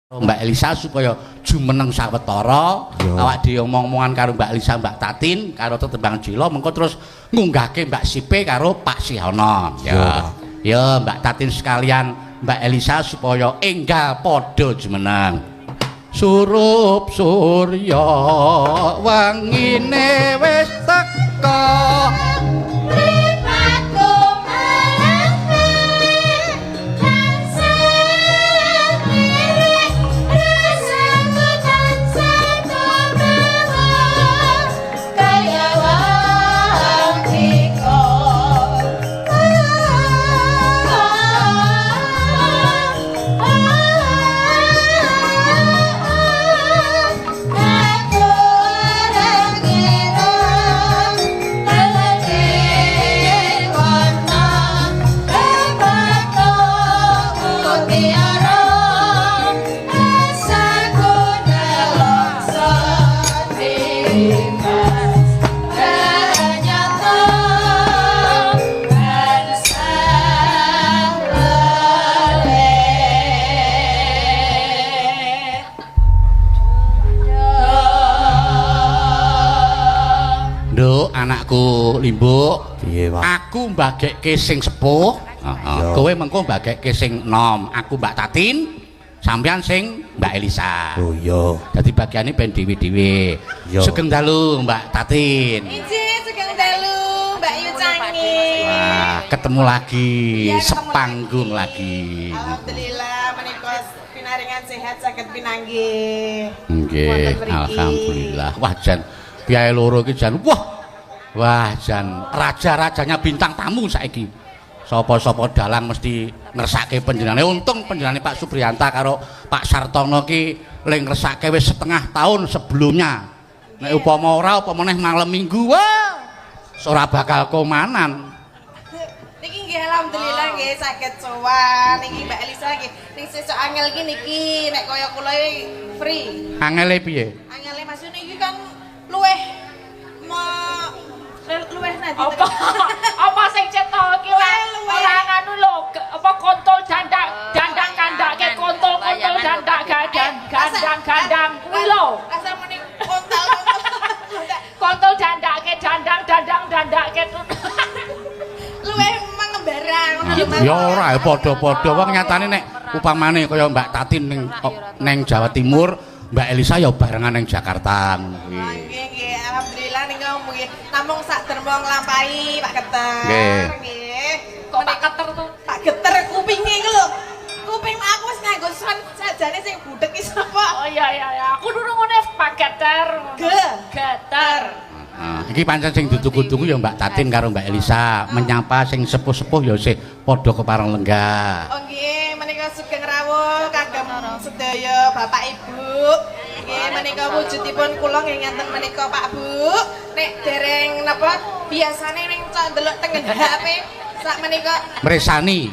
Mbak Elisa supaya jumeneng sawetara, awak dhewe omong-omongan karo Mbak Elisa, Mbak Tatin, karo tetembang Jila, mengko terus ngunggahke Mbak Sipe karo Pak Sihono. Ya. Ya, Mbak Tatin sekalian Mbak Elisa supaya enggal padha jumeneng. Surup surya wangine wis teka. Mripatku melempet tansah lirik, rasaku tansah tumawa kaya wong tika. Aku ora ngira teleke kono mutiara, rasaku nelongso timbas ternyata tansah leleh. Nduk, anakku Limbuk. Piye, Pak? Aku mbagekke sing sepuh, heeh. Kowe mengko mbagekke sing enom. Aku Mbak Tatin, sampean sing Mbak Elisa. Oh iya. Dadi bagiane ben dhewe-dhewe. Iya. Sugeng dalu, Mbak Tatin. Injih, sugeng dalu, Mbak Yu Cangi. Wah, ketemu lagi, Iya, ketemu sepanggung lagi. Alhamdulillah menika pinaringan sehat saged pinanggih. Nggih, Wonten mriki. Alhamdulillah. Wah, jan piyayi loro iki jan wah. Wah, jan raja-rajanya bintang tamu saiki. Sapa-sapa dalang mesti ngersake panjenengane. Untung panjenengane Pak Supriyanta karo Pak Sartono ki le ngersake wis setengah tahun sebelumnya. Nek upama ora, apa meneh malam Minggu, wah, ora bakal komanan. Niki nggih alhamdulillah nggih saged sowan. Niki Mbak Elisa nggih ning sesuk angel ki niki nek kaya kula iki free. Angele piye? Angele Mas niki kan luweh me luweh nanti. Apa apa sing cetha iki ora Luweh. Ora nganu lho, apa kontol dandak dandang kandake kontol kontol dandak gandang gandang gandang kuwi lho. Rasa muni kontol kontol. Kontol dandake dandang dandang dandake. Luweh mengembara ngono lho, Mas. Ya ora ya padha-padha wong nyatane nek upamane kaya Mbak Tatin ning ning Jawa Timur, Mbak Elisa ya barengan ning Jakarta ngono kuwi. Oh, nggih nggih, alhamdulillah nika nggih namung sak derma nglampahi Pak Geter. Nggih. Nggih. Kok Pak Keter to? Pak Geter kupinge iku lho. Kuping aku wis nganggo son sajane sing budhek ki sapa? Oh iya, aku dulu ngene Pak Geter. Ge. Geter. Nah, iki pancen sing ditunggu-tunggu ya Mbak Tatin karo Mbak Elisa, menyapa sing sepuh-sepuh ya sih padha kepareng lenggah. Oh nggih, menika sugeng rawuh kagem sedaya Bapak Ibu. Nggih, menika wujudipun kula nggih ngenten menika, Pak, Bu. Nek dereng napa biasane ning cok ndelok tengen HP sak menika Mresani,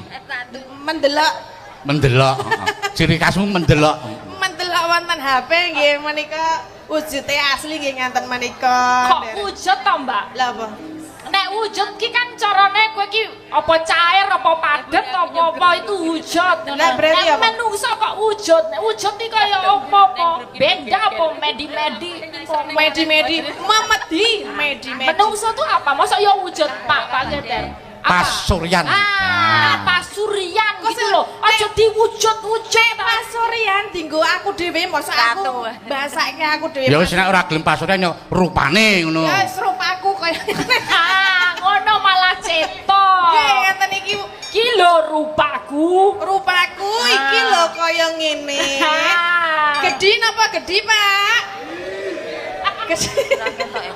mendelok. Mendelok. Heeh. Ciri khasmu mendelok. Mendelok wonten HP nggih menika wujude asli nggih ngenten menika. Kok wujud to, Mbak? Lah apa? Nek wujud ki kan carane kowe ki apa cair apa padet apa apa itu wujud. Lah, berarti Nek apa? Menungso kok wujud. Nek wujud ki kaya apa-apa? Beda apa medi-medi? Medi-medi, memedi, medi-medi. Menungso tuh apa? Masa ya wujud, Pak Pak Geter? Apa? Pasuryan. Ah, pasuryan Kok gitu loh. Aja diwujud-wujud. Pasuryan dinggo aku dhewe, mosok aku basake aku dhewe. Ya wis nek ora gelem pasuryan ya rupane ngono. Ya wis rupaku kaya Ah, ngono malah cetha. Nggih ngeten iki. Ki lho rupaku. Rupaku iki lho kaya ngene. Ah. Gedhi napa gedhi, Pak? Gedhi.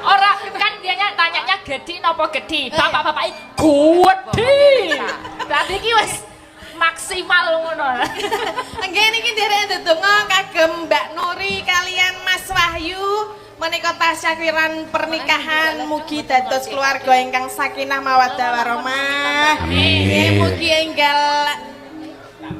Ora kan dianya tanyanya gedhi napa gedhi. Bapak-bapak iki gedhi. Berarti iki wis maksimal ngono. Nggih niki nderek ndedonga kagem Mbak Nuri kalian Mas Wahyu menika tasyakuran pernikahan, mugi dados keluarga ingkang sakinah mawaddah warahmah. Amin. Nggih mugi enggal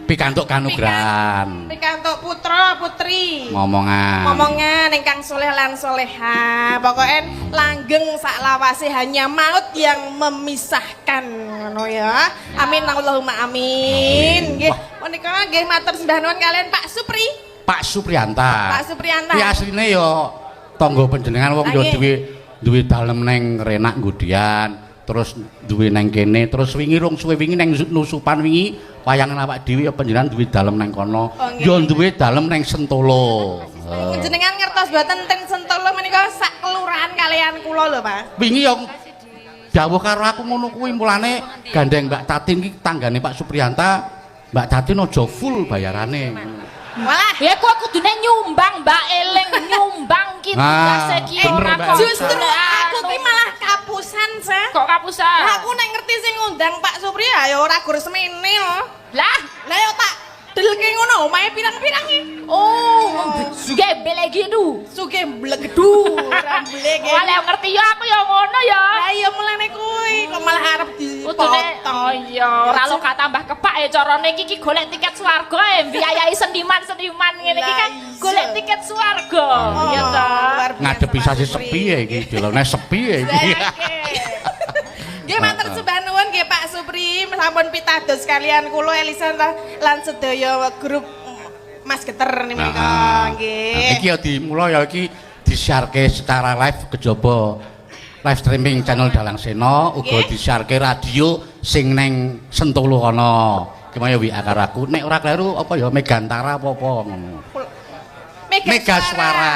Pikantuk kanugrahan. Pikantuk putra putri. Ngomongan. Ngomongan ingkang soleh lan soleha. Pokoknya langgeng sak lawase, hanya maut yang memisahkan ngono ya. Amin Allahumma amin. Nggih, menika nggih matur sembah nuwun kalian Pak Supri. Pak Supriyanta. Pak Supriyanta. Ki asline ya tangga panjenengan, wong ya duwe duwe dalem neng Renak Gudian, terus duwe neng kene, terus wingi rong suwe wingi neng Nusupan wingi wayangan awak dhewe ya panjenengan duwe dalem neng kono. Oh, nggih. Ya duwe dalem neng Sentolo. Jenengan ngertos mboten, ten Sentolo menika sak kelurahan kalian kula lho, Pak. Wingi yo dawuh karo aku ngono kuwi, mulane gandeng Mbak Tatin iki tanggane Pak Supriyanta. Mbak Tatin aja full bayarane. Walah, Ya kok kudune nyumbang, Mbak, eling nyumbang ki Ah, tugas iki bener, ora Mbak kok. Justru aku ki malah kapusan, sa. Kok kapusan? Lah, aku nek ngerti sing ngundang Pak Supri ya ora gur semene lho. Lah, Lah yo tak delke ngono omahe pirang-pirang iki. Oh, gebel gitu. Sugih mblegedu, ora mblek. Wah, lek ngerti ya aku ya ngono ya. Lah iya, mulane kuwi kok malah arep Kudune dipotong. oh iya, ora lo gak tambah kepak ya carane iki iki golek tiket swarga e biayai seniman-seniman ngene iki kan Lah iya. golek tiket swarga. Oh, Ya ta. luar biasa, Ngadepi Pak sasi Supri. sepi ya iki, dilone sepi ya iki. Nggih, matur sembah nuwun nggih, Pak Supri, sampun pitados kalian kula Elisa lan sedaya grup Mas Geter menika nggih. Nah, iki ya dimulai ya iki disiarke secara live kejaba live streaming channel Dalang Seno, uga disiarke radio sing neng Sentolo kono. Ki mau ya WA karo aku, nek ora kleru apa ya Megantara apa-apa ngono. Mega, Mega Suara.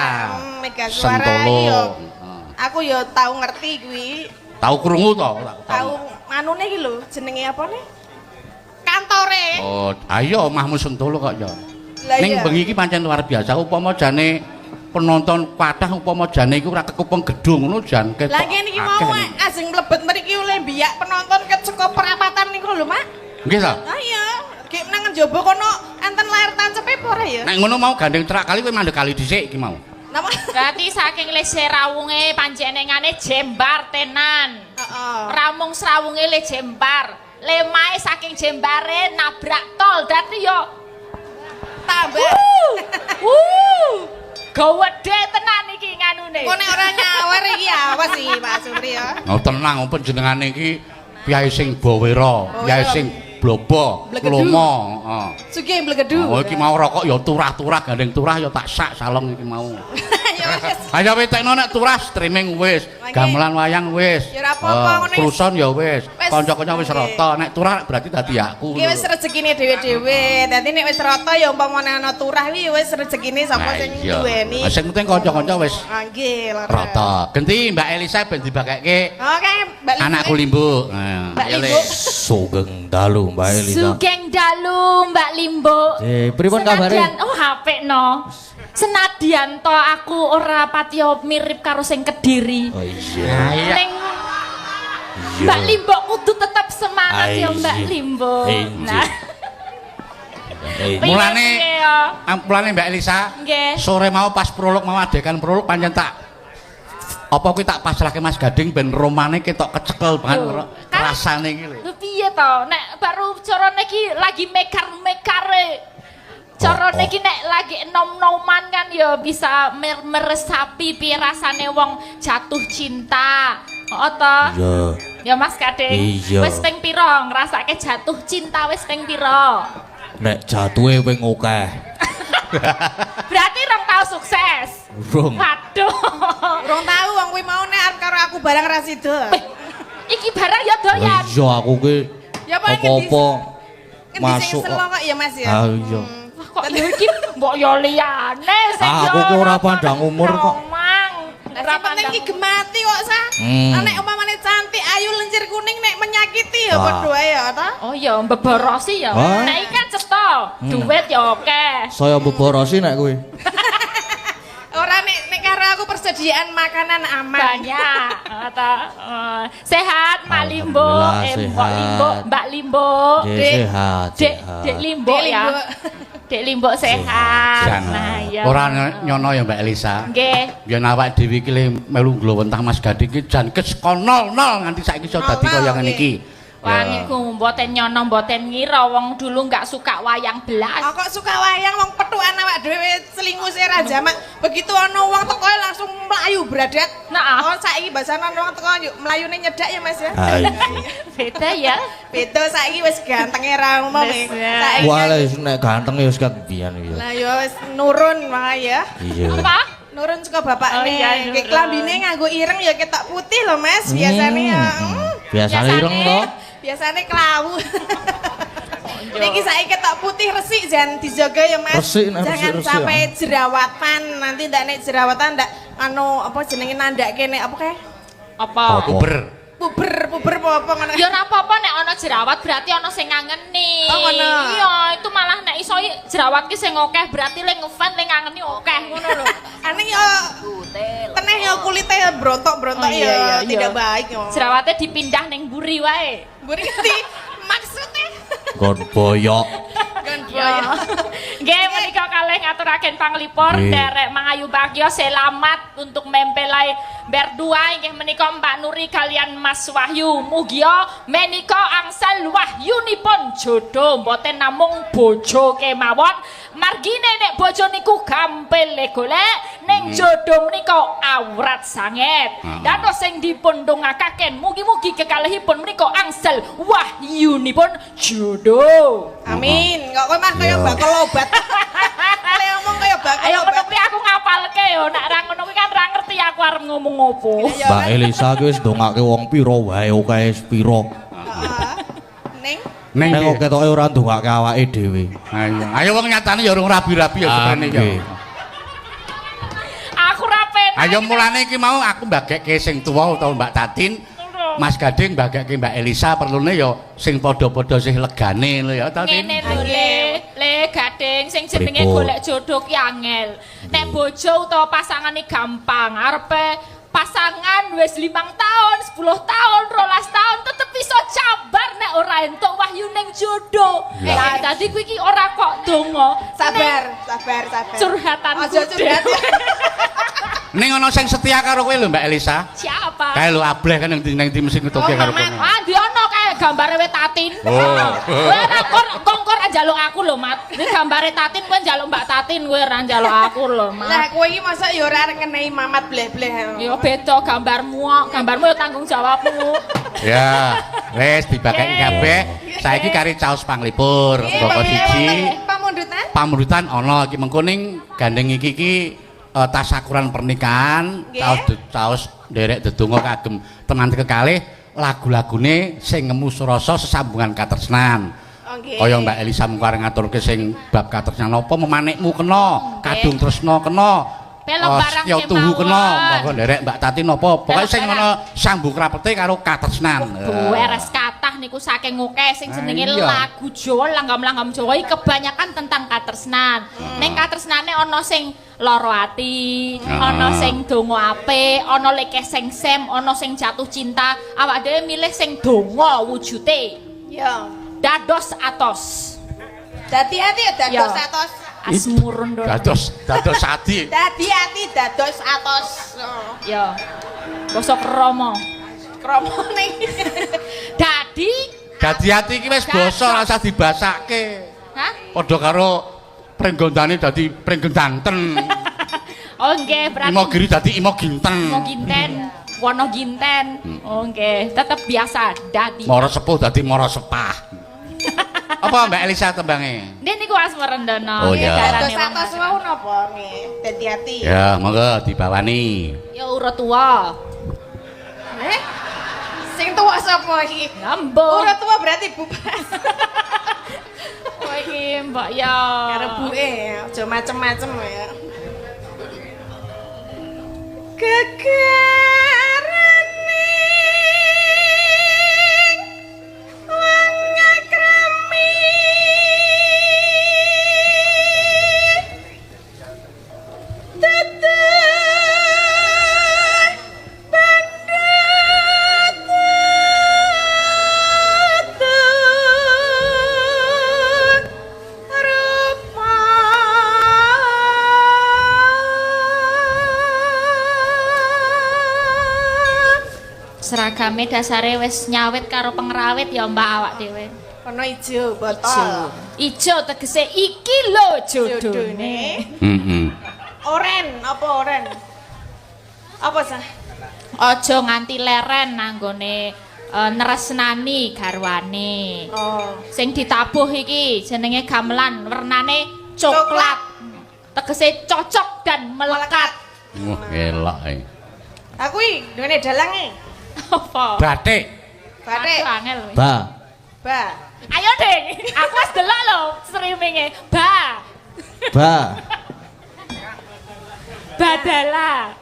Mega Suara Sentolo. iya. Heeh. Aku ya tau ngerti kuwi. Tau krungu to? Tau manune iki lho, jenenge apa nih? Kantore. Oh, ayo omahmu Sentolo kok ya. Lah Ning iya. bengi iki pancen luar biasa, upama jane penonton kathah, upama jane iku ora kekupeng gedung ngono jan ketok. Lah ngene iki mau akeh. Ajeng mlebet mriki oleh mbiyak penonton ket saka perapatan niku lho, Mak. Nggih ta? Ah iya, gek nang njaba kono enten layar tancepe apa ora ya? Nek ngono mau gandeng cerak kali, kowe mandek kali dhisik iki mau. Napa? Berarti saking le srawunge panjenengane jembar tenan. Heeh. Ramung srawunge le jembar. Lemahe saking jembare nabrak tol. Dadi yo Tambah. Wuh. Gawede tenan iki nganune. Kok nek ora nyawer iki awas iki Pak Supri ya. Oh tenang, panjenengane iki piyai sing bawera, piyai sing blobo, Blegedu. lomo, heeh. Sugih mblegedu. Oh iki mau rokok ya turah-turah, gandeng turah ya tak sak salong iki mau. Ya wis. Ayo wetekno, nek turah streaming wis, Oke. gamelan wayang wis. Ya ora apa-apa, Oh, ngono wis. Kruson ya wis, Wis. kanca-kanca wis Oke. rata, nek turah berarti dadi aku. Iki wis rezekine dhewe-dhewe. Dadi nek wis rata ya umpamane ana turah kuwi ya wis rezekine sapa Nah, sing iya. duweni. Sing penting kanca-kanca wis Ah nggih, leres. rata. Genti Mbak Elisa ben dibakekke Oke, Mbak Limbu. anakku Limbu. Nah, Mbak ayo, Le. Limbu. Sugeng dalu, Mbak Elisa. Sugeng dalu, Mbak Limbo. Eh, pripun kabare? Oh, apik no. Senadyan to aku ora patiya mirip karo sing Kediri. Oh iya. Nah, iya. Ning Mbak Limbo kudu tetap semangat ya, Mbak Limbo. Iya. Nah, Eh, piye piye ya? Mulane Mbak Elisa, Nggih. sore mau pas prolog mau adegan prolog pancen tak apa kuwi tak pasrahke Mas Gading ben romane ketok kecekel banget Lho, kan- rasane iki lho. Lho piye to? Nek baru carane iki lagi mekar-mekare. Carane Oh, oh. iki nek lagi enom-noman kan ya bisa meresapi piye rasane wong jatuh cinta. Oh to? Iya. Ya Mas Gading. Iya. Wis ping pira ngrasake jatuh cinta, wis ping pira? Nek jatuhe ping akeh. Berarti rong tau sukses. Urung. Waduh. Urung tau, wong kuwi mau nek arep karo aku barang ra sida. Beh, iki barang ya doyan. Iya, aku ki Ya apa ngendi apa-apa ngendi sing masuk selo kok ya, Mas ya. Ah iya. Wah, kok ya iki mbok ya liyane sing Ah, ya aku ki ora pandang umur kok. Romang. Lah Ora sing penting pandang ki gemati kok sa. Nek umpamane cantik, ayu, lencir kuning nek menyakiti ya Ah. padha wae ya ta. Oh iya, mbeborosi ya. Hah? Nek iki kan cetha, duit ya akeh. Saya mbeborosi nek kuwi. Ora, nek nek karo aku persediaan makanan aman. Banyak. Ta. Eh, sehat Mak Limbo, Alhamdulillah, eh Mbak sehat. Limbo, Mbak Limbo. Nggih, Dek, sehat, Dek, sehat. Dek Limbo Dek ya. Limbo. Dek Limbo sehat. Jan. Nah, iya. Ora nyono ya Mbak Elisa. Nggih. Yen awak dhewe iki le melu nglowentah Mas Gading iki jan kes 0 0 nganti saiki iso dadi Nol, kaya ngene nggih. iki. Wah Ya. niku mboten nyono mboten ngira, wong dulu nggak suka wayang belas. Aku kok suka wayang, wong petukan awak dhewe. Celinguse ra jamak. Begitu ana wong teko langsung mlayu bradat. Nah. Oh, saiki basane ana wong teko yuk mlayune nyedak ya Mas ya. Ah, iya. Beda ya. Beda saiki wis gantenge ra umum Wis, e. ya. Saiki Wah, wis nek ganteng ya wis kat biyen ya. Lah ya wis nurun wae ya. Iya. Apa? Nurun saka bapak Oh, nih. iya, nurun. Klambine nganggo ireng ya ketok putih lho Mas, biasane ya. Biasane ireng to. Biasane kelawu. Niki saiki ketok putih resik jangan dijaga ya Mas. Resik, nek jangan resik-resik, sampai ya. jerawatan. Nanti ndak nek jerawatan ndak anu apa jenenge nandake nek apa kae? Apa? Apa? Puber. Puber, puber apa ngono. Ya ora apa-apa nek ana jerawat berarti ana sing ngangeni. Oh, ngono. Iya, itu malah nek iso jerawat ki sing akeh berarti le ngefan le ngangeni akeh ngono lho. Aneh ya teneh ya kulitnya ya brontok-brontok Oh, iya, ya iya, iya. tidak baik ya. Jerawatnya dipindah ning mburi wae. Mburi ngerti maksudnya. Gon boyok. Gon Ya. Nggih menika kalih ngaturaken panglipur Nggih. nderek Mangayu Bagyo selamat untuk mempelai berdua inggih menika Mbak Nuri kalian Mas Wahyu. Mugia menika angsal wahyunipun jodoh mboten namung bojo kemawon. Margine nek bojo niku gampil le golek ning jodoh menika awrat sanget. Heeh. Dados sing dipun dongakaken mugi-mugi kekalihipun menika angsal wahyunipun jodoh. Amin. Kok kowe mah kaya Iya. bakal obat. Le ngomong kaya bakal Ayo ngono obat. kuwi aku ngapalke yo, nek ra ngono kuwi kan ra ngerti aku arep ngomong opo. Iya, Mbak kan? Elisa ki wis ndongake wong pira wae akeh pira. Heeh. Ning Ning Nek ndi? kok ketoke ora ndongake awake dhewe. Ayo, ayo wong nyatane ya urung rabi-rabi ya seprene ya. Nggih. Aku ra penak. Ayo mulane iki mau aku mbagekke sing tuwa utawa Mbak Tatin, Mas Gading mbagekke Mbak Elisa perlune ya sing padha-padha sing legane lho ya Tatin. Ngene lho le, le Gading sing jenenge Pripun? golek jodoh ki angel. Nek bojo utawa pasangane gampang, arepe pasangan wis 5 tahun, 10 tahun, 12 tahun tetep iso cabar nek ora entuk wahyu ning jodoh. Lah. Lah dadi kuwi ki ora kok donga. sabar, sabar, sabar. Curhatanku Aja curhat. dhewe. Ning ana sing setia karo kowe lho Mbak Elisa. Siapa? Kae lho ableh kan nang ndi mesti ngetuke Oh, karo Mamat. kowe. Ah, di ono kae gambare wit Tatin. Oh. Kowe ora kor kongkor njaluk aku lho, Mat. Iki gambare Tatin kowe njaluk Mbak Tatin kowe ora njaluk aku lho, Lah Mat. kowe iki masa ya ora arep ngenehi Mamat bleh-bleh. Ya beda gambarmu kok. Gambarmu ya tanggung jawabmu. Ya, wis dibageki Yeay. kabeh. Saiki kari caos panglipur, Nggih, mboko pamit siji. wonten Pamundutan? Pamrutan ana iki mengko ning gandeng iki iki tasakuran pernikahan, Nggih. caos caos nderek dedonga kagem tenan kekalih lagu-lagune sing ngemu surasa sesambungan katresnan. Oh, nggih. Kaya Mbak Elisa mung arep ngaturke sing bab katresnan apa memanikmu kena, kadung tresna kena. Pelok barang setya tuhu kemawon. kena, monggo nderek Mbak Tatin apa. Pokoke Pelok sing barang. ana sambung rapete karo katresnan. Beres kathah niku saking akeh sing jenenge Ah, iya. lagu Jawa, langgam-langgam Jawa iki kebanyakan tentang katresnan. Ning katresnane ana sing lara ati, Ah. ana sing donga apik, ana lekeh sing sem, ana sing jatuh cinta. Awak dhewe milih sing donga wujude. Ya. Dados atos. Dadi ati ya dados Ya. atos. Asmurun Dados dados adi. Dadi ati dados atos. Oh, Ya. Basa krama. Kromo ning. Dadi, Dadi ati iki wis basa ora usah dibasake. hah? Padha karo prenggondane dadi prenggendanten. Oh nggih, berarti Imogiri dadi imoginten. Imo ginten, wono ginten. Oh nggih, tetep biasa dadi. Mara sepuh dadi mara sepah. Apa Mbak Elisa tembange? Nggih niku Asmarendono. Oh, iya. Dados atos wau napa nggih? Dadi ati. Ya, monggo dibawani. Ya urut tua. Eh? Sing tuwa sapa iki? Ya mbok. Ora tuwa berarti Bu Pras. Kowe iki mbok ya. Karo buke aja macem-macem ya. Gegarane wong akrami teteh pandhat rupa Seragame dasare wis nyawit karo pengrawit ya mbak awak dhewe. Kono ijo botol. Ijo tegese iki lho jodone. Jodone. Heeh. Oren, apa oren? Apa sah? Aja nganti leren nanggone nresnani garwane. Oh. Sing ditabuh iki jenenge gamelan, wernane coklat. Tegese cocok dan melekat. Wah, elok e. Aku iki duwene dalange. Apa? Batik. Batik. Aduh, angel. Ba. Ba. Ayo, Ding. Aku wis delok lho streaminge. Ba. Ba. Badala.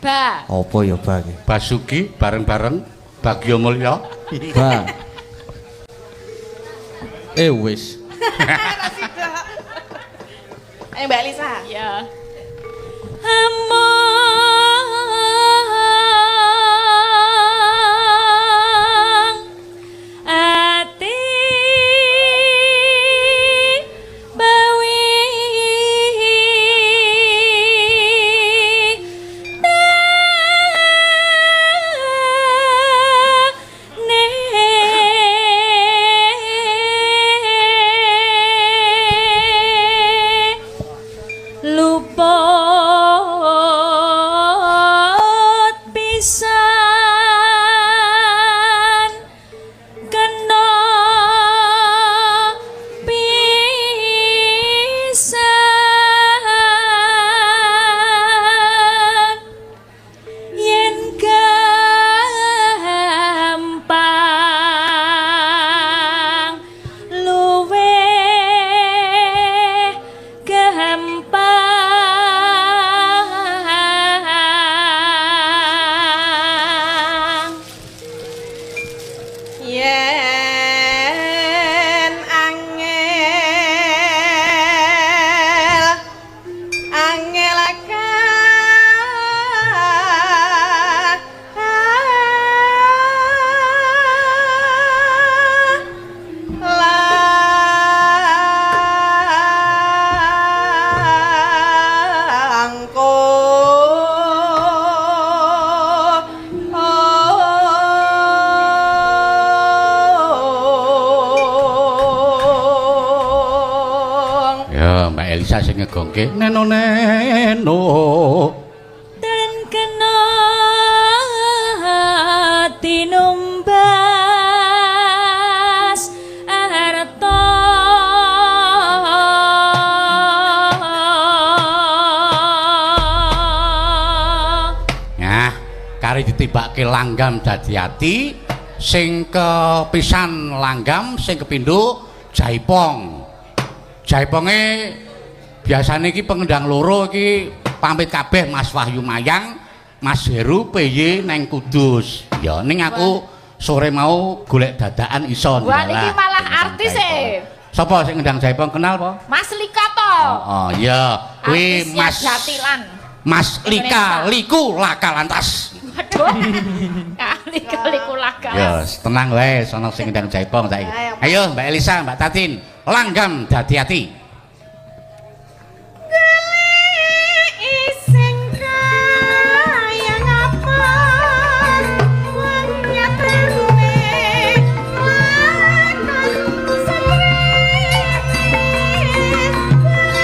Ba. Apa ya ba iki? Basuki bareng-bareng Bagyo Mulya. Ba. Eh wis. Ora sida. Ayo Mbak Lisa. Ya. Among ati bawi tane luput pisan kena pisan yen gampang luweh gampang. Yen angel angel langkung. Ya, Mbak Elisa sing ngegongke neno neno. Dan kena tinumbas arta Nah, kari ditibake langgam dadi ati, sing kepisan langgam, sing kepindho jaipong. Jaiponge biasane iki pengendang loro iki pamit kabeh Mas Wahyu Mayang, Mas Heru PY neng Kudus. Ya ning aku sore mau golek dadakan iso. Wah, niki malah artis e. Sapa sing ngendang jaipong kenal apa? Mas Lika to. Oh, iya, kuwi Artisnya Mas Jatilan. Mas Lika Liku Laka Lantas. Waduh. Kali kali kula. Ya, tenang wae sono sing ngendang jaipong saiki. Ayo Mbak Elisa, Mbak Tatin, langgam dadi ati. Sing kaya ngapa wong nyatane lakon malah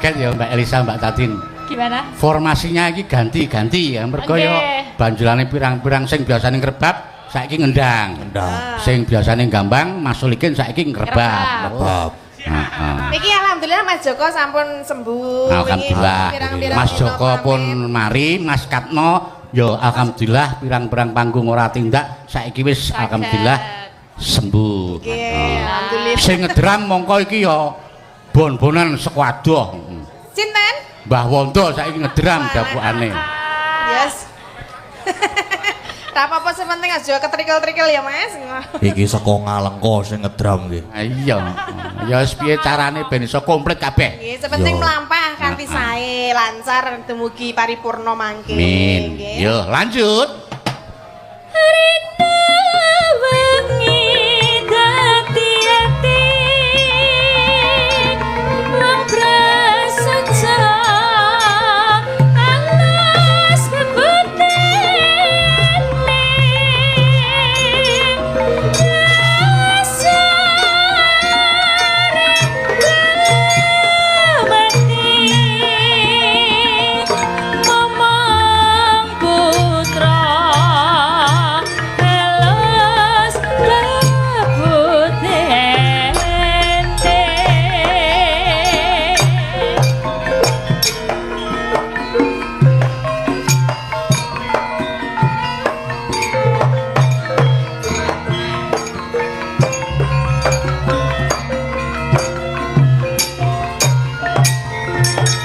kaget ya Mbak Elisa, Mbak Tatin. Gimana? Formasinya iki ganti-ganti ya. Mergo ya Nggih. banjulane pirang-pirang sing biasane ngrebab saiki ngendang. Ngendang. Sing biasane gambang Mas Solikin saiki ngrebab. Bab. Heeh. Niki alhamdulillah Mas Joko sampun sembuh. Alhamdulillah. Wingi pirang-pirang Mas dina Joko pamit. pun mari, Mas Katno ya alhamdulillah pirang-pirang panggung ora tindak saiki wis Saged. alhamdulillah sembuh. Nggih, alhamdulillah. Sing ngedram mongko iki ya bon-bonan saka adoh. Sinten? Mbah Wondo saiki ngedram dapukane. Yes. Tak apa-apa sing penting aja ketrikel-trikel ya, Mas. Iki saka Ngalengka sing ngedram iki. Ah, iya. Ya wis piye carane ben iso komplit kabeh. Nggih, sepenting Yo. mlampah kanthi sae, lancar dumugi paripurna mangke. Amin. Nggih. Yo lanjut. Rina wengi dadi ati wong prasaja alas bebutene dasare mati momong putra halus bebutene.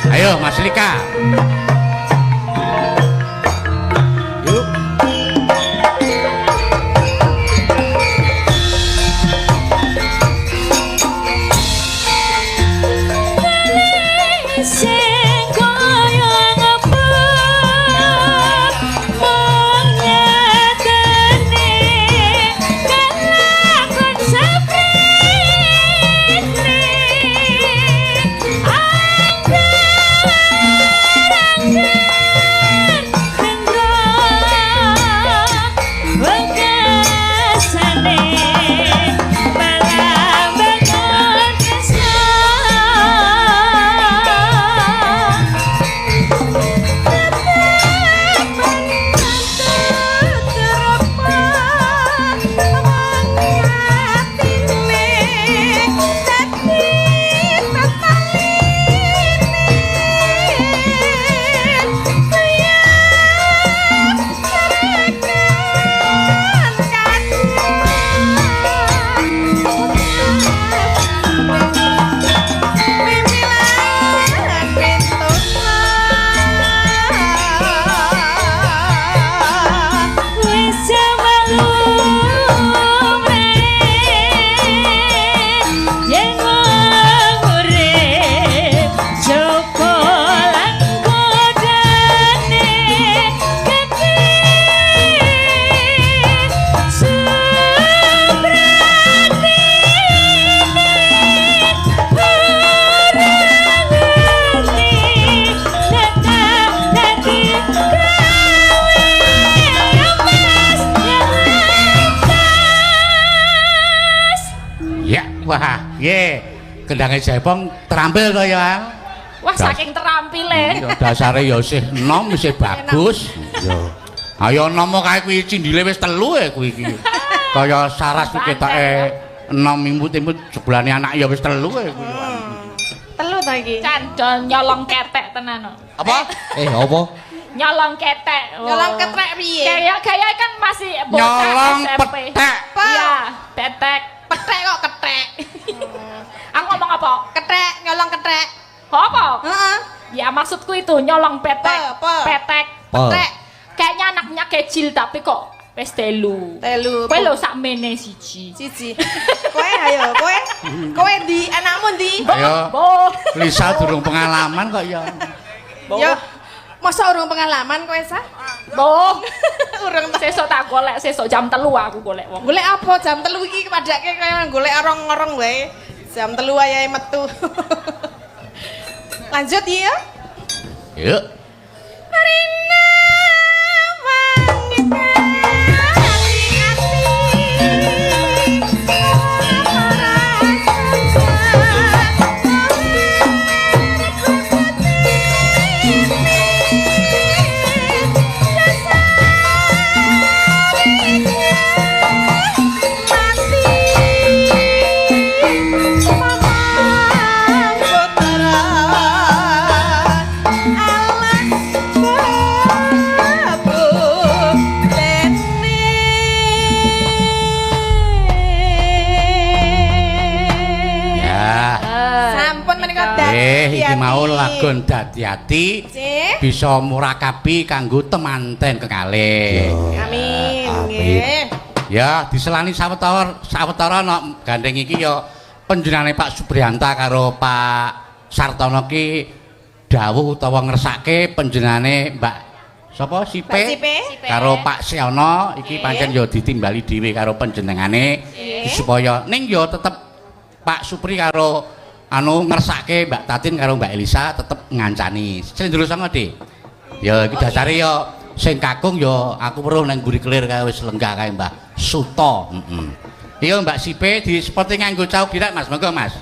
Ayo Mas Lika. Yuk. Sing kaya ngapa mung nyatane kelakon seprene angger-angger hendra wekasane malah bangun tresna. Wis malumre yen wong urip Joko lan godane gedhe supratine ora ngerti datang dadi gawe emas yang atas. Ya, wah, ye. Kendange Jaipong terampil to ya. Wah, saking terampile. Ya dasare ya isih enom, isih bagus. Yo. Ayo enom kae kuwi cindile wis telu e kuwi iki. Kaya saras kuwi ketoke enom imut-imut jebulane anak ya wis telu e kuwi. Telu to iki. Candon nyolong ketek tenan. Apa? Eh, apa? Nyolong ketek. Oh. Nyolong ketrek piye? Kayak kayak kan masih bocah Nyolong SMP. petek. Iya, petek. Petek kok ketek. Aku ngomong apa? Ketek, nyolong ketek. Apa? Heeh. Ya maksudku itu nyolong petek. Pe, pe. Petek. Pe. Petek. Kayaknya anaknya kecil tapi kok wis telu. Telu. Kowe lho sakmene siji. Siji. Kowe ayo, kowe. Kowe ndi? Anakmu ndi? Ayo. Boh. Lisa durung pengalaman kok ya. Yo. Masa urung pengalaman kowe, Sa? Boh. Urung ta. Sesuk tak golek, sesuk jam 3 aku golek wong. Golek apa jam 3 iki padake kaya golek orong-orong wae. Jam 3 wayahe metu. Lanjut ya. Yuk. Rina wangi ati ati. menika dadi. Iki mau lagon dadi ati bisa murakabi kanggo temanten kekalih. Amin. Nggih. Ya, diselani sawetara sawetara ana gandeng iki ya panjenengane Pak Supriyanta karo Pak Sartono ki dawuh utawa ngersake panjenengane Mbak sapa Sipe karo Pak Seono iki pancen ya ditimbali dhewe karo panjenengane supaya ning ya tetep Pak Supri karo anu ngersake Mbak Tatin karo Mbak Elisa tetep ngancani. Slendro sanga, Dik. Ya iki dasare ya sing kakung ya aku weruh nang mburi kelir kae wis lenggah kae Mbah Suto. Heeh. Iya Mbak Sipe di seperti nganggo cau girak Mas. Monggo Mas.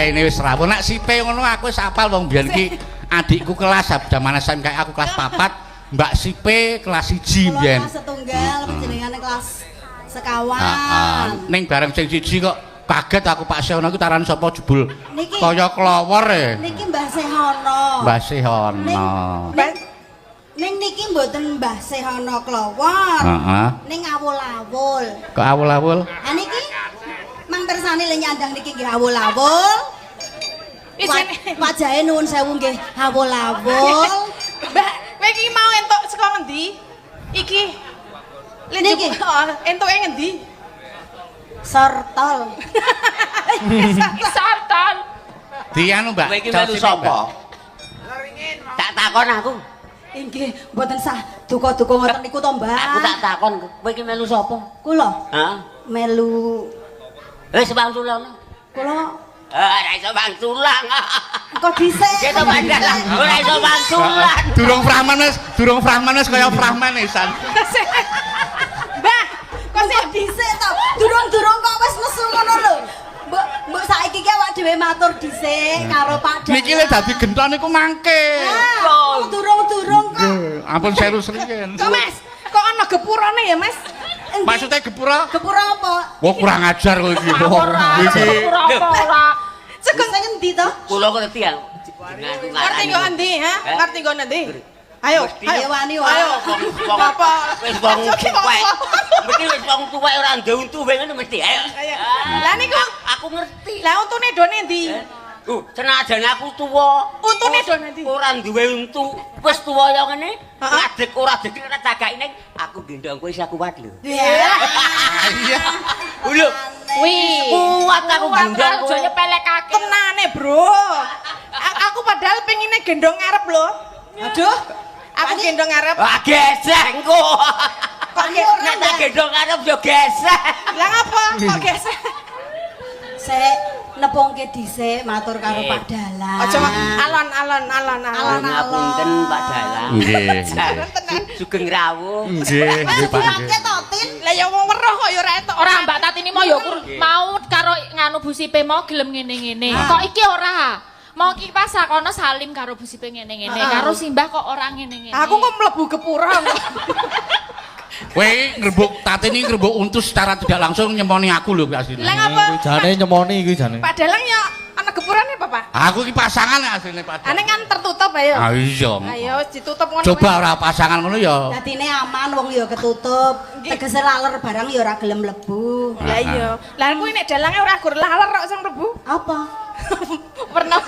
Ini wis rawuh. Nek Sipe ngono aku wis apal wong biyen iki adikku kelas jaman SMK aku kelas 4, Mbak Sipe kelas 1 biyen. Kelas setunggal panjenengane kelas sekawan. Ning bareng sing siji kok kaget aku Pak Sehono iki taran sapa jebul kaya klowor e. Niki Mbah Sehono. Mbah Sehono. Ning niki mboten Mbah Sehono klowor. Heeh. Ning awul-awul. Kok awul-awul? Ha niki mang persane le nyandang niki nggih awul-awul. Wajahe nuwun sewu nggih awul-awul. Mbak, kowe iki mau entuk saka ngendi? Iki. Niki entuke ngendi? Sortol. Sortol. Di anu, Mbak. Kowe iki melu sapa? Tak takon aku. Inggih, mboten sah duka-duka ngoten niku to, Mbak. Aku tak takon, kowe iki melu sapa? Kula. Heeh. Melu wis wangsulan. Kula ora iso wangsulan. Kok dhisik? Ki to padahal ora iso wangsulan. Durung Frahman wis, durung Frahman wis kaya Frahman isan. Mbah, kok sik dhisik to? Durung-durung kok wis nesu ngono lho. Mbok mbok saiki ki awak dhewe matur dhisik karo Pak Dalang. Niki le dadi genton niku mangke. Durung-durung kok. Ampun seru sriyen. Kok Mas, kok ana gepurane ya, Mas? Maksudnya gepura? Gepura apa? Wah kurang ajar kowe iki. Iki gepura apa ora? Sing ngendi to? Kula ngerti ya. Ngerti kok endi, ha? Ngerti kok endi? Ayo, ayo wani wae. Ayo. Apa? Wis wong tuwek. Mesti wis wong tuwek ora ndek untu wae ngono mesti. Ayo. Lah niku aku ngerti. Lah untune done endi? Senajan aku tuwa, untune do nanti. Ora duwe untu, wis tuwa ya ngene. Ngadeg ora deg ora cagake ning aku gendong kowe isih kuat lho. Iya. Lho, Wih, kuat aku gendong kowe. Aja nyepelekake. Tenane, Bro. Aku padahal pengine gendong ngarep lho. Aduh, aku gendong ngarep. Wah, gesek engko. Kok nek tak gendong ngarep yo gesek. Lah ngapa? Kok gesek? Sik nepungke dhisik matur karo Pak Dalang. Aja alon-alon alon-alon. Ngapunten Pak Dalang. Nggih. Sugeng rawuh. Nggih, nggih Pak. Nggih to, Tin. Lah ya wong weruh kok ya ora entuk. Ora Mbak Tatini mau ya mau karo nganu Bu Sipe mau gelem ngene-ngene. Kok iki ora? Mau iki pas kono salim karo Bu Sipe ngene-ngene, karo Simbah kok ora ngene-ngene. Aku kok mlebu gepura. Kowe ngrembug Tatini ngrembug untu secara tidak langsung nyemoni aku lho asline. Lah ngapa? Kuwi jane nyemoni kuwi jane. Pak Dalang ya ana gepurane apa, Pak? Aku iki pasangan asline Pak. Ane kan tertutup ayo. Ah iya. Ayo ditutup ngono. Coba ora pasangan ngono ya. Dadine aman wong ya ketutup. Tegese laler barang ya ora gelem mlebu. Lah iya. Lah kuwi nek dalange ora gur laler kok sing mlebu. Apa? Pernah.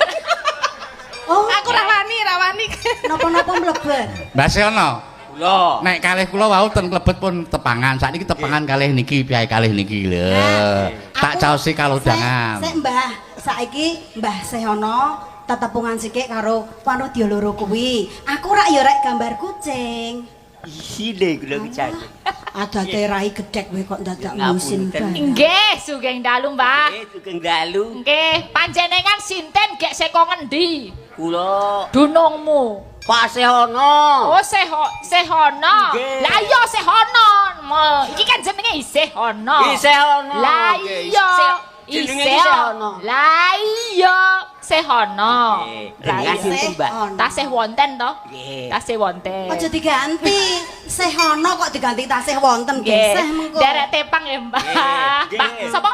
Oh, aku ra wani, ra wani. Napa-napa mlebet. Mbah Seono. Kula. Nek kalih kula wau ten klebet pun tepangan. Sakniki tepangan kalih niki piye kalih niki lho. Tak caosi kalodhangan. Sik Mbah, saiki Mbah Sehono tetepungan sikik karo panudya loro kuwi. Aku rak ya rek gambar kucing. Isine kula iki jane. Adate rai gedhek kowe kok dadak musim Ngapunten. Nggih, sugeng dalu, Mbah. Nggih, sugeng dalu. Nggih, panjenengan sinten gek saka ngendi? Kula Dunungmu. Pak Sehono. Oh, Sehono. Nggih. Lah iya Sehono. Iki kan jenenge isih ono. Isih ono. Lah iya. Jenenge isih ono. Lah iya Sehono. Lah Lah sinten, Mbak? Tasih wonten to? Nggih. Tasih wonten. Aja diganti. Sehono kok diganti tasih wonten Nggih. geseh mengko. Derek tepang ya, Mbah. Nggih. Mbah sapa?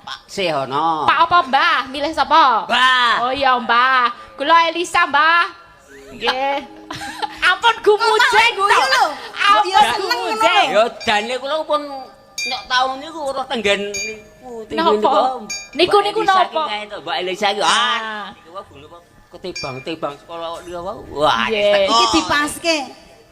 Pak Sehono. Pak apa, Mbah? Milih sapa? Mbah. Oh iya, Mbah. Kula Elisa, Mbah. Nggih. Ampun gumujeng guyu lho. Ampun Ya seneng ngono gumujeng. Ya jane kula pun nyok taun niku ora tenggen niku. Napa? Niku niku napa? Mbak Elisa iki. Ah, niku wae gulu ketibang-tibang sekolah niku wae. Wah, Nggih. Iki dipaske.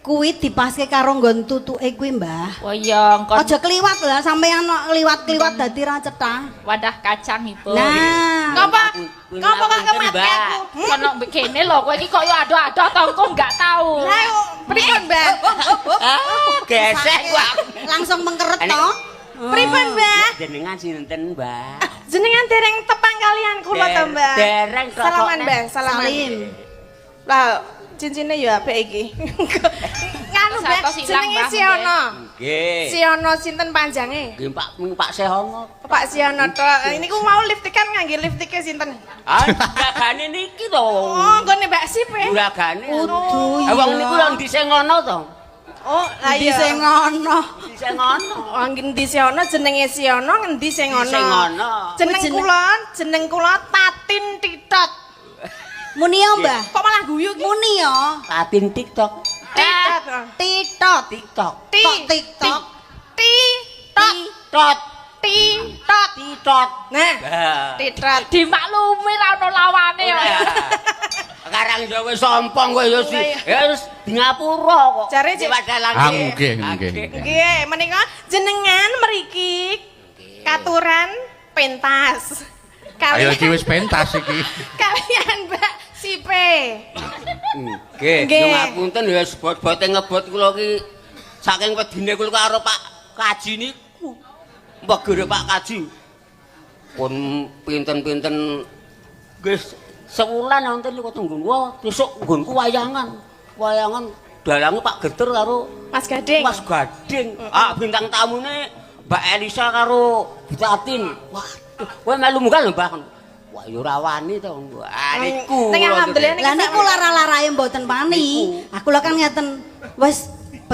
Kuwi dipaske karo nggon tutuke kuwi, Mbah. Oh iya, engkon Aja kliwat lah sampean kok kliwat-kliwat dadi ra cetha. wadah kacang ibu. Nah, Ngapa? Ngapa kok kematke aku? Kono kene lho, kowe iki koyo ado-ado to engko enggak tahu. Lah kok pripun, Mbah? Ah, gesek kok. Langsung mengkeret to. Pripun, Mbah? Jenengan sinten, Mbak? Jenengan dereng tepang kalian kula to, Mbah. Dereng kok. Salaman, Mbah, salaman. Salim. Lah, cincinnya ya apik iki. Nganu, Mbah, Terus ilang, jenenge Mbah, Siono. Nggih. Siono sinten panjange? Nggih, Pak Pak Sehono. Pak Siono tok. Niku mau lipstikan ngangge lipstike sinten? Ah, juragane niki to. Oh, nggone Mbak Sip e. Juragane. Kudu Eh wong niku lho ndi sing ngono to? Oh, lah Ndi iya. sing ngono. Ndi sing ngono? Oh, ngendi Siono jenenge Siono, ngendi sing ngono? Sing ngono. Jeneng Jeneng- kula, jeneng kula Tatin Titot. Muni yo, Mbah. Kok malah guyu ki? Muni yo. Tatin TikTok. Titot. Titot. TikTok. Ti. Kok TikTok? Titot. Titot. Titot. Titot. Nah, Lah. Titot. Dimaklumi ra ono lawane ya. Sekarang ya wis sompong kowe ya sih. Ya wis di ngapura kok. Jare, Cik. Ah, nggih, nggih. Nggih, menika jenengan mriki katuran pentas. Ayo Kalian iki wis pentas iki. kalian Mbak Sipe. Nggih, Nggih. yo ngapunten ya sebot-bote ngebot kula ki saking wedine kula karo Pak Kaji niku. Mbegere Pak Kaji. Pun pinten-pinten nggih sewulan wonten niku tunggu. Wah, besok nggonku wayangan. Wayangan dalange Pak Geter karo Mas Gading. Mas Gading. Ah, bintang tamune Mbak Elisa karo Bu Tatin. Waduh, kowe melu munggah lho, Mbah. Wah, ya ora wani to. Ah, niku. Ning alhamdulillah niki Lah niku lara-larae mboten wani. Aku lho kan ngeten, wis P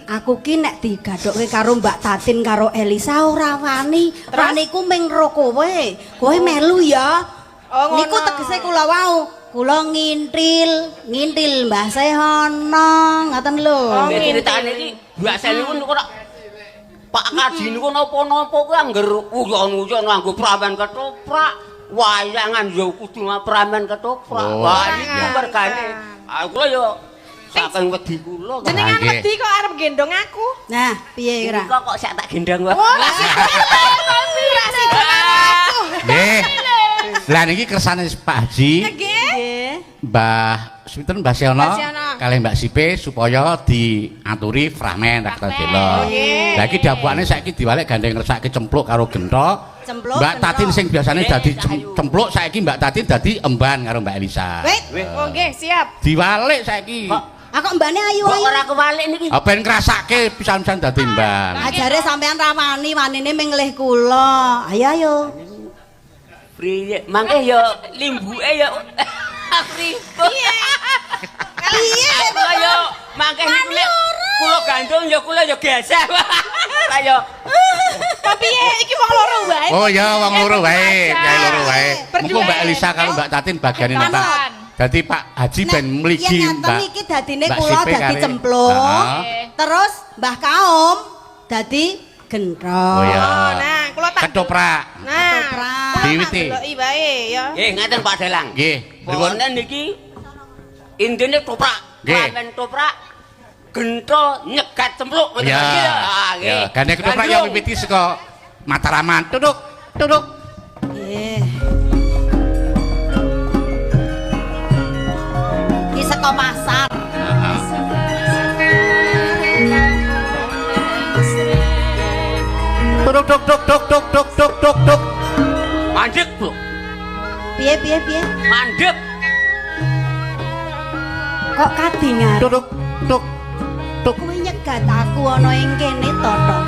aku ki nek digadhokke karo Mbak Tatin karo Elisa ora wani. Waniku ming ro kowe. Kowe melu ya. Oh, ngono. Niku tegese kula wau. Kula ngintil, ngintil Mbah Sehono, ngoten lho. Oh, Nek critane iki biasa niku niku ora Pak Kaji niku napa-napa kuwi angger uyon-uyon nganggo pramen ketoprak, wayangan ya kudu pramen ketoprak. Oh, Wah, niku iya. mergane. Ah, kula ya saking wedi kula. kok. Jenengan Nggih. wedi kok arep gendong aku. Nah, piye kira? Kok kok sak tak gendong wae. Oh, ra sida aku. Nggih. Lah niki kersane Pak Haji, Nggih. Nggih. Mbah sinten Mbah Siono Mbah Siono. kalih Mbak Sipe supaya diaturi framen tak Framen. delok. Nggih. Lah iki dapukane saiki diwalek gandeng ngersake cempluk karo genthok. Cempluk, Mbak Tatin genthok. sing biasane dadi cempluk saiki Mbak Tatin dadi emban karo Mbak Elisa. Wait, Oh, nggih, siap. Diwalek saiki. Kok aku mbane kok ayu-ayu. ora kewalik niki? Ah, ben ngrasake pisan-pisan dadi emban. Ajare sampean ra wani, wanine ming ngelih kula. Ayo ayo. Priye? Mangke ya limbuke ya. Pripun? Piye? Kula ya mangke niku lek kula gandung ya kula ya geseh. Lah ya Apa piye iki wong loro wae. Oh ya wong loro wae, gawe loro wae. Berdua. Mengko Mbak Elisa karo Mbak Tatin bagiane napa? Manut. Dadi Pak Haji ben mligi yen ngaten Mbak. iki dadine Mbak kula Sipe dadi karo- cemplung. Heeh. Terus Mbah Kaum dadi genthong. Oh ya. Oh, nah, kula tak Ketoprak. Nah, Ketoprak. kula tak Diwiti. deloki wae ya. nggih ngaten Pak Dalang. Nggih, pripun? Pokoknya niki intine toprak, Nggih. pramen toprak, gento nyegat cempluk ngoten Ya. iki. Ah, nggih. Ya, gandeng ketoprak ya Gandrung. wiwiti saka Mataraman. Duduk, duduk. Nggih. Iki saka pasar. Heeh. Duduk, duk, duk, duk, duk, duk, duk, duk, duk. Mandek, Bu. Piye piye piye? Mandek. Kok kadingar? Tuk tuk tuk. Kowe nyegat aku ana ing kene to, Tok.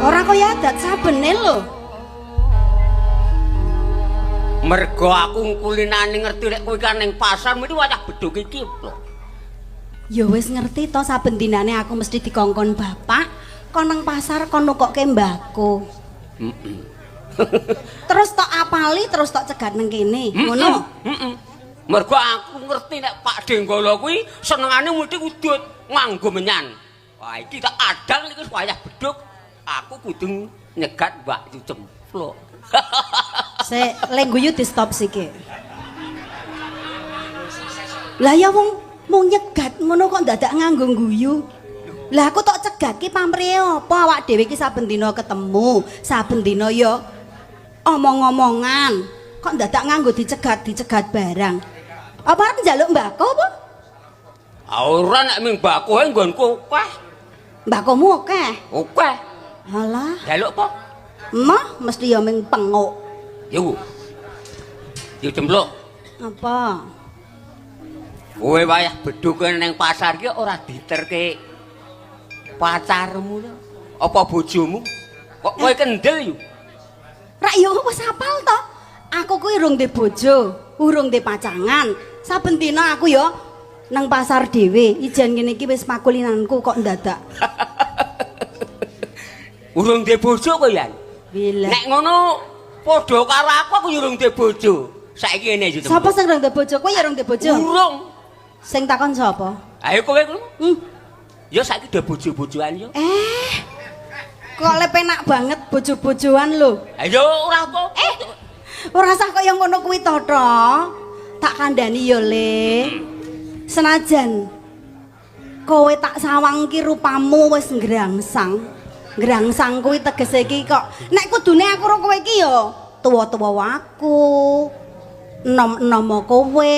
Ora kaya adat sabene lho. Mergo aku kulinane ngerti nek kowe kan ning pasar mesti wayah bedhug iki lho. Ya wis ngerti to saben dinane aku mesti dikongkon bapak kon nang pasar kon nukokke mbako. Heeh. Terus tok apali terus tok cegat nang kene. Ngono. Heeh. Mergo aku ngerti nek Pak Denggala kuwi senengane mesti udut nganggo menyan. Wah, iki tak adang iki wayah bedhug. Aku kudu nyegat Mbak Yu Cempluk. Sik, le guyu di stop sik. Lah ya wong mung nyegat ngono kok dadak nganggo guyu. Lah aku tok cegat ki pamrihe apa awak dhewe ki saben dina ketemu, saben dina ya omong-omongan. Kok dadak nganggo dicegat, dicegat barang. Apa arep njaluk mbako apa? Ah ora nek ming bakohe nggonku akeh. Mbakomu akeh. Akeh. Alah, Njaluk apa? emoh mesti ya ming penguk. Yu. Yu Cempluk. Apa? Kowe wayah bedhug ning pasar ki ora diterke pacarmu lho. Apa bojomu? Kok kowe kendel yu? Rak yo wis apal to. Aku kuwi urung ndek bojo, urung ndek pacangan. Saben dina aku yo nang pasar dhewe. Ijen ngene iki wis pakulinanku kok ndadak. Urung ndek bojo kowe yan. Bila. Nek ngono padha karo aku, aku yo urung ndek bojo. Saiki ngene yo. Sapa sing urung ndek bojo? Kowe ya urung ndek bojo? Urung. Sing takon sapa? Ayo kowe kuwi. Hmm. Ya saiki do bojo-bojoan yo. Eh. Kok le penak banget bojo-bojoan lho. Ayo ora apa. Ora usah kaya ngono kuwi to, Tok. Tak kandhani yo, Le. Senajan kowe tak sawang ki rupamu wis ngrangsang. Ngrangsang kuwi tegese iki kok nek kudune aku karo kowe iki yo tuwa-tuwa aku. Enom-enom kowe.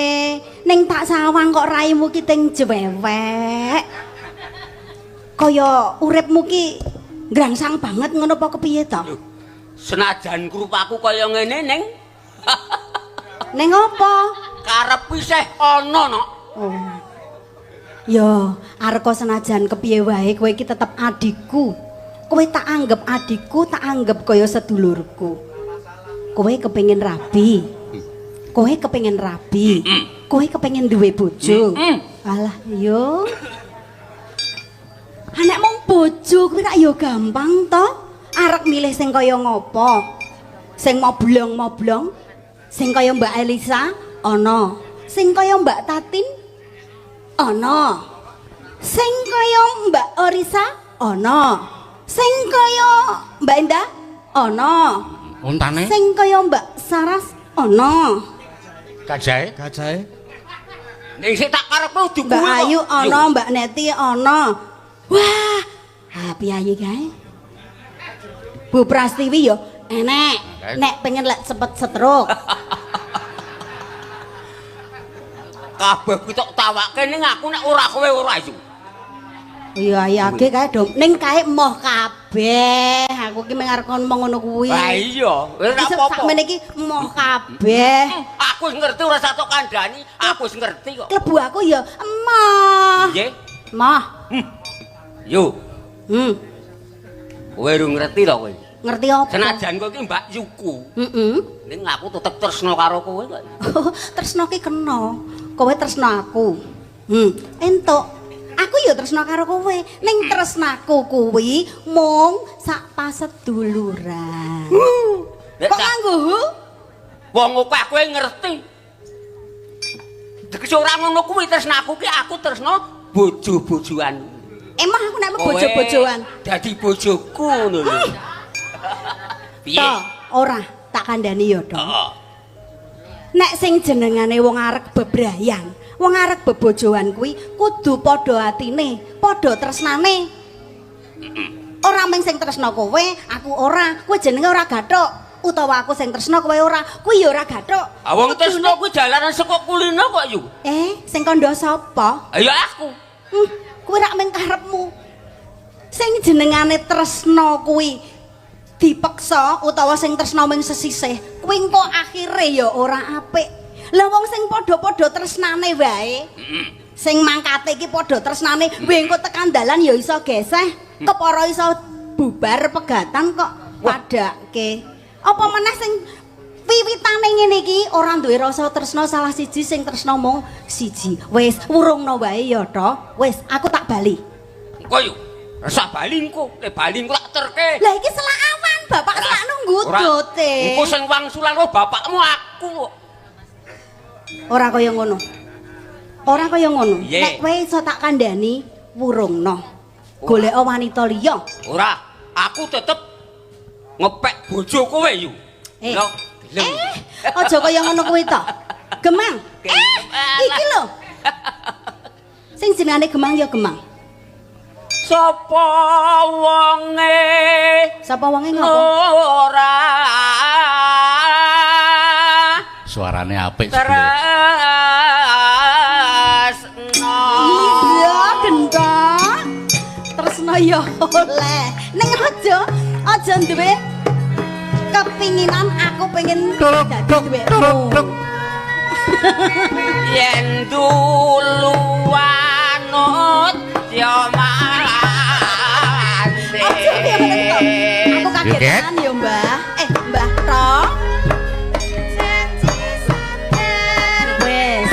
Ning tak sawang kok raimu ki ting jewewek. Kaya uripmu ki ngrangsang banget ngono apa kepiye to? Lho, senajan rupaku kaya ngene ning Ning apa? karep isih ana nok. Oh. Yo, areka senajan kepiye wae kowe iki tetep adikku. Kowe tak anggap adikku, tak anggap kaya sedulurku. Kowe kepengin rabi. Kowe kepengin rabi. Kowe kepengin duwe bojo. Alah, yo. Anek mung bojo kuwi rak yo gampang to. Arek milih sing kaya ngopo? Sing moblong-moblong, sing kaya Mbak Elisa ana, sing kaya Mbak Tatin ana, sing kaya Mbak Orisa ana, sing kaya Mbak Indah ana, Untane sing kaya Mbak Saras ana, gajahe. Gajahe. Ning sing tak karepe kudu Mbak kuwi kok. Ayu ana, Mbak Neti ana. Wah, ha piye kae? Bu Prastiwi yo enek. Nek pengen lek cepet stroke. Kabeh kuwi tok tawake ning aku nek ora kowe ora iso. Iya iya age kae do ning kae emoh kabeh. Aku ki mung arep ngomong ngono kuwi. Lah iya, wis ora apa-apa. Sakmene iki emoh kabeh. Aku wis ngerti ora satu kandhani, aku wis ngerti kok. Klebu aku ya emoh. Nggih. Emoh. Yo, kowe urung ngerti to kowe. Ngerti apa? Senajan kowe iki Mbak Yuku, Heeh. ning aku tetep tresno karo kowe kok. Tresno ki kena. Kowe tresno aku. Entuk. Aku ya tresno karo kowe. Ning tresnaku kuwi mung sak paseduluran. Nek Kok tak- nganggo hu? Wong akeh kowe ngerti. Tegese ora ngono kuwi tresnaku ki aku tresno bojo-bojoan. Emang aku nek Kowe bojo-bojoan. Dadi bojoku ngono lho. Piye? To, ora tak kandhani ya, Dong. Heeh. Nek sing jenengane wong arek bebrayan, wong arek bebojoan kuwi kudu padha atine, padha tresnane. Ora mung sing tresna kowe, aku ora, kowe jenenge ora gathuk. Utawa aku sing tresna kowe ora, kuwi ya ora gathuk. Ah wong tresno kuwi jalaran saka kulino kok yu. Eh, sing kandha sapa? Ayo aku. Kuwi rak mung karepmu. Sing jenengane tresna kuwi dipeksa utawa sing tresna mung sesisih, kuwi engko akhire ya ora apik. Lah wong sing padha-padha tresnane wae. Sing mangkate iki padha tresnane, weh engko tekan dalan ya iso geseh, kepara iso bubar pegatan kok padake. Apa meneh sing wiwitane ngene iki ora duwe rasa tresna salah siji sing tresna mung siji. Wis wurungno wae ya to. Wis aku tak bali. Engko yo resah bali engko, nek bali engko tak terke. Lah iki selak awan, bapak selak nunggu dote. Engko sing wangsulan karo bapakmu aku kok. Ora kaya ngono. Ora kaya ngono. Piye? Nek kowe iso tak kandhani wurungno. Goleka wanita liya. Ora, aku tetep ngepek bojo kowe yu. Eh. Lho, gelem. Aja kaya ngono kuwi to. Gemang. Iki lho. Sing jenenge Gemang ya Gemang. Sapa wonge Sapa wonge ngopo? ora Suarane apik jebule. tresno. Iya, gendhong. Tresno ya oleh. Ning aja duwe kepinginan aku pengen dadi duwekmu. Yen dulu anut ya mate. Aja piye ngono to. Aku kagetan ya, Mbah. Mbah Tok. Wes,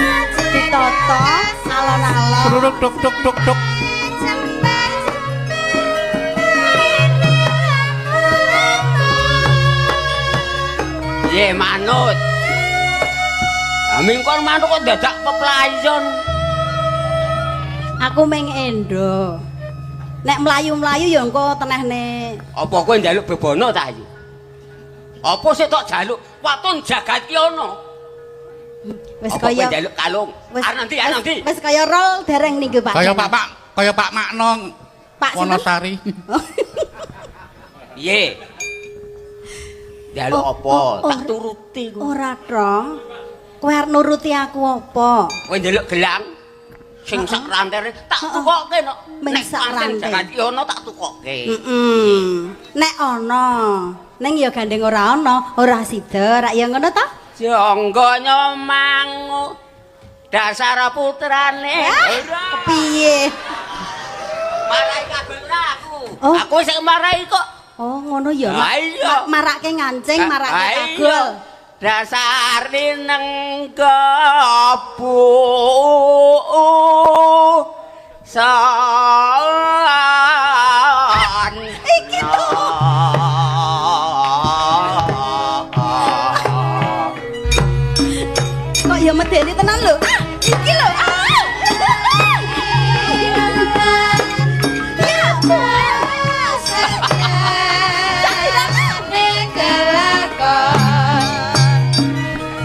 ditata alon-alon. Tuk tuk tuk tuk tuk. Ye manut. Aming kon manut kok dadak peplayon. Aku meng endo. Nek mlayu-mlayu ya engko tenehne. Apa kowe njaluk bebono ta ayu? Apa sik tok jaluk? Waton jagat ki ana. Wis Apa kowe kaya njaluk kalung? wis- Arep nanti, arep nanti. Wis kaya rol dereng niku Pak. Kaya Pak Pak, kaya Pak Makno Pak sinten? Wonosari. Piye? Njaluk Oh, apa? oh, Tak turuti ku. Ora to. Kowe arep nuruti aku apa? Kowe njaluk gelang sing sak rantene tak tukoke no. Ming Nek sak pancen rantai. jagat ki ana tak tukoke. Heeh. Nek ana, ning ya gandeng ora ana, ora sida, rak ya ngono ta? Jangga nyomangu dasar putrane. Ora. Kepiye? Marai kabeh ora aku. Oh. Aku sing marai kok. Oh, ngono ya. Ah, iya. Marake ngancing, marake Ah, iya. kagol. Dasar linengga bu san. Iki to. Kok ya medeni tenan lho. Ah, iki lho. Ah. Ya.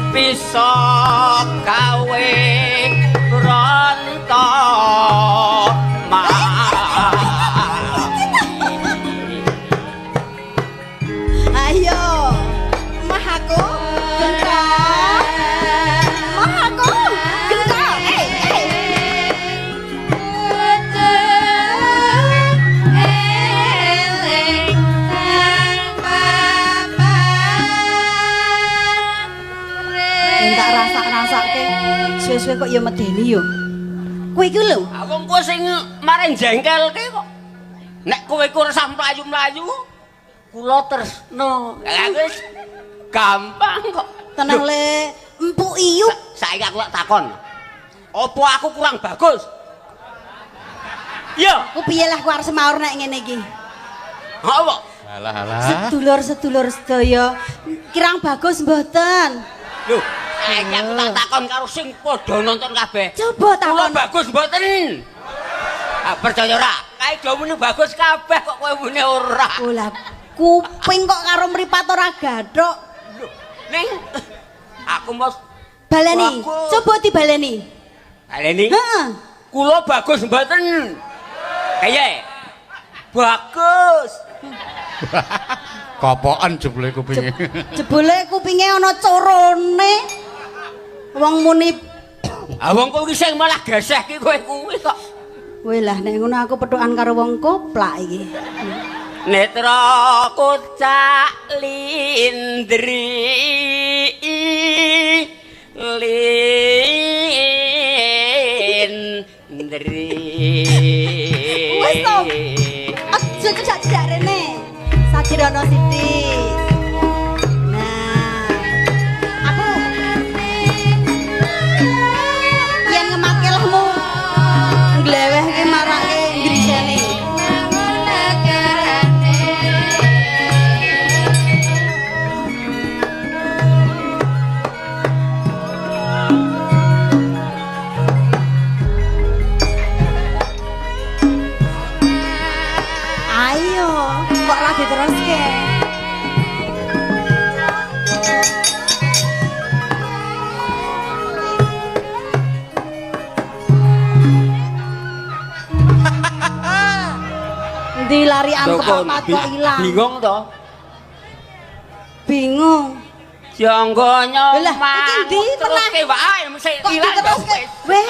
Bisa gawe bronto Ayo. Mah aku gentar. Mah aku gentar. Eh, eh. Tak rasa-rasake suwe-suwe kok ya medeni yo. Kowe iki lho, Wong kowe sing maren jengkelke kok. Nek kowe iku resah mlayu-mlayu, kula tresno. Lah wis gampang kok. tenang le empuk iyup. Saiki aku tak takon. Apa aku kurang bagus? Iya. Ku piye lah ku arep semaur nek ngene iki. Apa? Alah alah. Sedulur-sedulur sedaya kirang bagus mboten. Lho, saiki aku tak takon karo sing padha nonton kabeh. Coba Kula takon. bagus mboten? Ah, percaya ora? Kae do muni bagus kabeh kok kowe muni ora. Oh lah, kuping kok karo mripat ora gathuk. Lho, ning aku mos Baleni, Bagus. coba dibaleni. baleni. Heeh. Kula bagus mboten? Kaya bagus. Kopoken jebule kupinge. Jebule kupinge ana corone. Wong muni Ah wong kowe iki sing malah geseh ki kowe kuwi kok. kowe lah nek ngono aku pethukan karo wong koplak iki. Netra kocak lindri Lindri. Wis to. Aja cedak-cedak rene. Sadirono sithik. Nah. Aku yen ngematke lehmu nglewehke marake ngriseni. Ayo, kok ra diteruske? Endi larian kepapat kok ilang? Bingung to? Bingung. Jangga Lah, nyomang. iki ndi meneh? Wae mesti Kok ilang to diteruske? wis. Weh.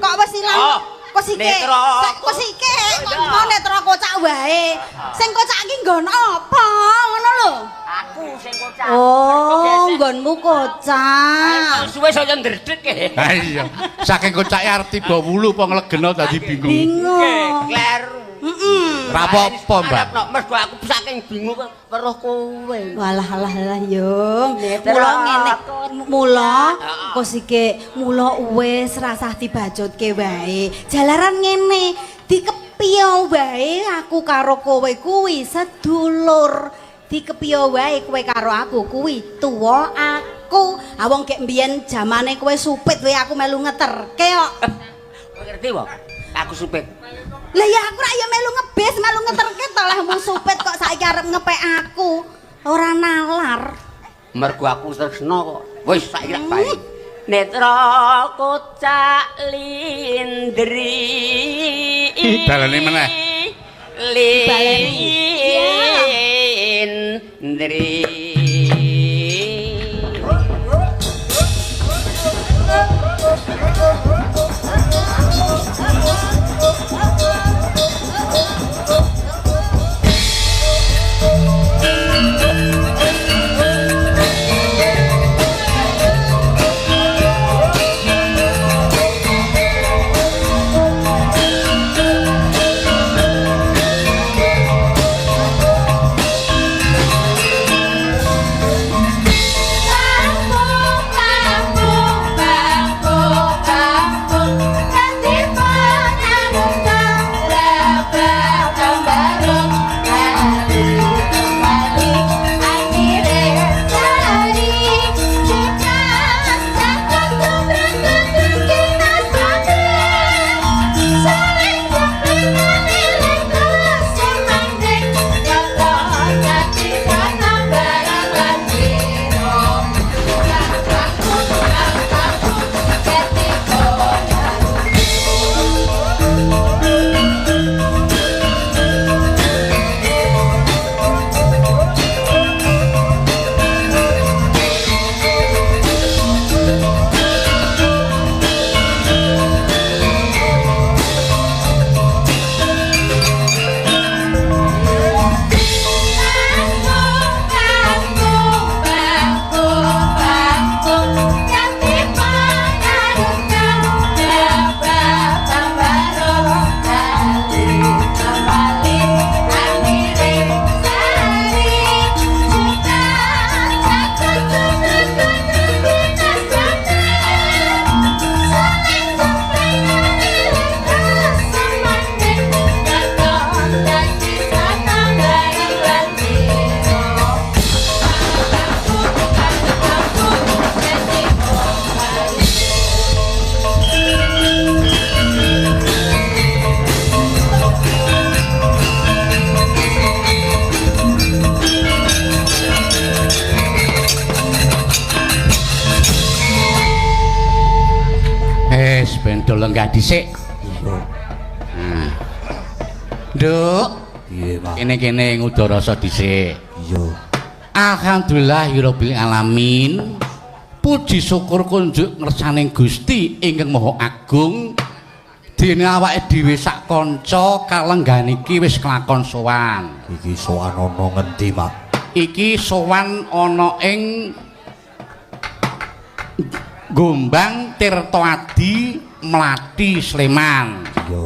Kok wis ilang? Oh, Kok sike? netra. Kok sike? Kok mau netra kocak wae. Sing kocak iki nggon apa? Ngono lho. Aku sing kocak. Oh, nggonmu kocak. Suwe saya ndredeg e. Ha iya. Saking kocake arep tiba wulu apa nglegena dadi bingung. Bingung. Kleru. Heeh. Ra apa-apa, Mbak. Arep, Mergo aku saking bingung weruh kowe. Walah alah alah yung. Mula ngene, mula kosike, mula wis rasah dibacutke wae. Jalaran ngene, dikepiyo wae aku karo kowe kuwi sedulur. Dikepiyo wae kowe karo aku kuwi tuwa aku. Ha wong gek mbiyen jamane kowe supit wae aku melu ngeterke kok. Kowe ngerti wae? Aku supit. Lah ya aku rak ya melu ngebis, melu ngeterke to lah mung supit kok saiki arep ngepek aku. Ora nalar. Mergo aku tresno kok. Wis saiki rak bae. Netra kocak lindri. Baleni meneh. Baleni. Lindri. Lenggah dhisik. Iya. Nah. Nduk, Piye, Pak? kene-kene ngudarasa dhisik. Iya. Alhamdulillahirabbil alamin. Puji syukur kunjuk ngersaning Gusti ingkang Maha Agung. Dene awake dhewe sak kanca kalenggan iki wis kelakon sowan. Iki sowan ana ngendi, Pak? Iki sowan ana ing Gombang Tirtoadi Mlati Sleman. Iya.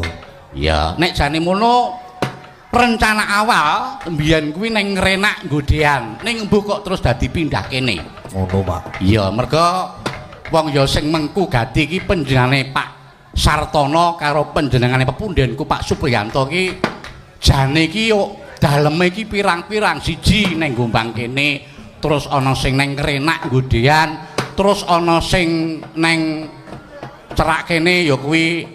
Iya, nek jane mono rencana awal mbiyen kuwi ning Ngrenak Godean, ning mbuh kok terus dadi pindah kene. Ngono, Pak. Iya, merga wong ya sing mengku gati iki panjenengane Pak Sartono karo panjenengane pepundhenku Pak Supriyanto iki jane iki yo daleme iki pirang-pirang, siji ning Gombang kene, terus ana sing ning Ngrenak Godean, terus ana sing neng cerak kene ya kuwi